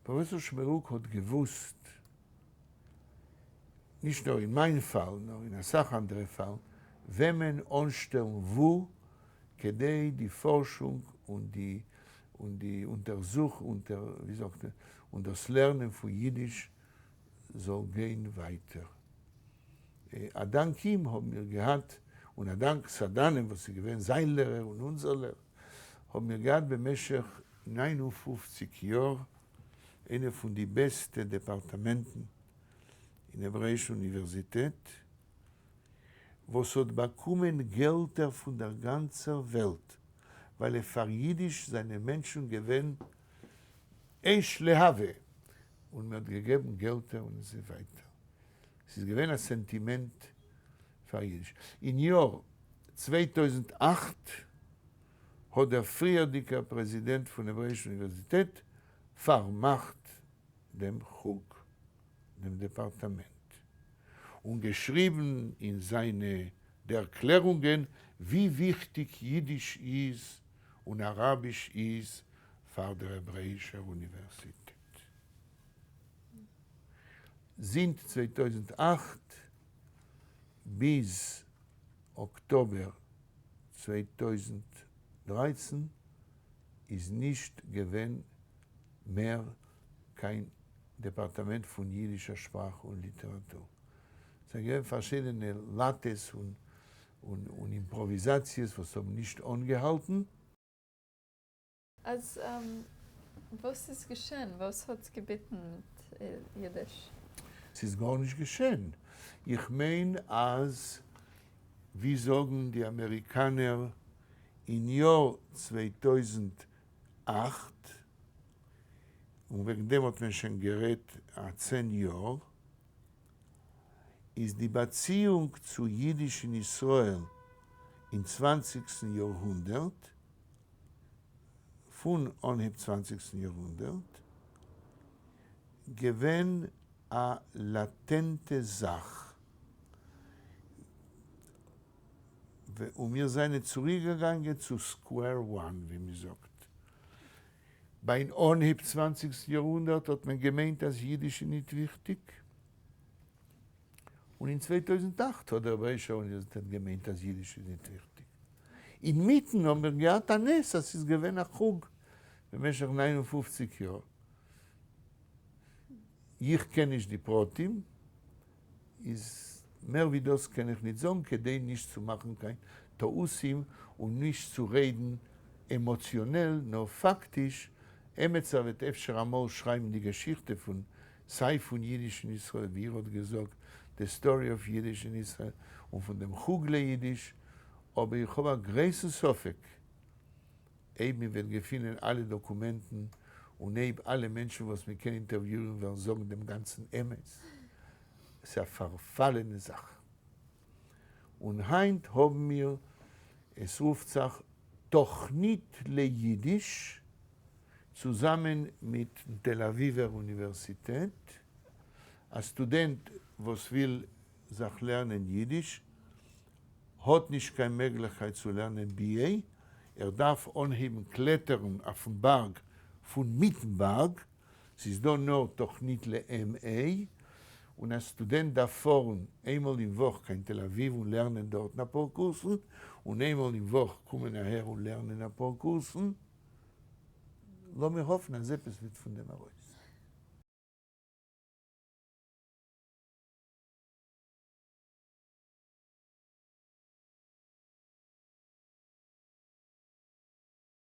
פראפעסאר שמערוק האט געוואוסט, נישט נאר אין מיין פאל, נאר אין אסאך אנדערע פאלן, וועמען אנשטעלן וואו, כדי די פארשונג און די און די אונטערזוך אונטער ווי זאגט מען און דאס לערנען פון אידיש זאל גיין ווייטער. א דאנק אים האבן מיר געהאט, און א דאנק סדנ'ען וואס איז געווען זיין לערער און אונזער לערער, האבן מיר געהאט במשך 59 יאר איינע פון די בעסטע דעפארטאמענטן אין העברעאישן אוניווערזיטעט, וואס האט באקומען געלטער פון דער גאנצער וועלט, ווייל פאר אידיש זענען מענטשן געווען אש להבה, און מען האט געגעבן געלטער און אזוי ווייטער. ס'איז געווען א סענטימענט פאר אידיש. אין יאר 2008 האט דער פריערדיגער פרעזידענט פון העברעאישן אוניווערזיטעט פארמאכט דעם חוג, דעם דעפארטאמענט, און געשריבן אין זיינע דערקלערונגען ווי וויכטיג אידיש איז און אראביש איז פאר דער העברעאישער אוניווערסיטעט. זינט 2008 ביז אקטאבער 2013 איז נישט געווען מער קיין דעפארטאמענט פון אידישער שפראך און ליטעראטור. ס'זענען געווען פארשידענע לאטעס און אימפראוויזאציעס וואס האבן נישט אנגעהאלטן. אז וואס איז געשען? וואס האט געביטן מיט אידיש? ס'איז גארנישט געשען. איך מיין אז ווי זאגן די אמעריקאנער אין יאר 2008, און וועגן דעם האט מען שוין גערעדט א 10 יאר, איז די באציאונג צו אידיש אין ישראל אין צוואנציגסטן יארהונדערט, פון אנהייב צוואנציגסטן יארהונדערט, געווען א לאטענטע זאך, און מיר זענען צוריקגעגאנגען צו square one ווי מען זאגט. ביים אנהייב צוואנציגסטן יארהונדערט האט מען געמיינט אז אידיש איז ניט וויכטיג, און אין 2008 האט דער העברעאישער אוניווערזיטעט געמיינט אז אידיש איז ניט וויכטיג. אינמיטן האבן מיר געהאט א נס אז ס'איז געווען א חוג במשך 59 יאר. איך קען נישט די פרטים, איז מער ווי דאס קען איך ניט זאגן כדי נישט צו מאכן קיין טעותים און נישט צו רעדן עמאציאנעל נאר פאקטיש, עמעצער וועט אפשר אמאל שרייבן די געשיכטע פון סיי פון אידיש אין ישראל ווי איר האט געזאגט the story of Yiddish in Israel און פון דעם חוג ליידיש, אבער איך האב א גרויסן ספק אויב מען וועט געפינען אלע דאקומענטן און אויב אלע מענטשן וואס מען קען אינטערוויוען וועלן זאגן דעם גאנצן אמת. ס'איז א פארפאלענע זאך. און היינט האבן מיר, עס רופט זיך תוכנית ליידיש, צוזאמען מיטן תל אביב'ער אוניווערסיטעט, א סטודענט וואס וויל זיך לערנען אידיש האט נישט קיין מעגליכקייט צו לערנען BA, ער דארף אנהייבן קלעטערן אויפן בארג פון מיטן בארג, ס'איז דא נאר תוכנית ל-MA, און א סטודענט דארף פארן איינמאל אין וואך קיין תל אביב און לערנען דארטן אפאר קורסן, און איינמאל אין וואך קומען אהער און לערנען אפאר קורסן. לאמיר האפן אז עפעס וועט פון דעם ארויס.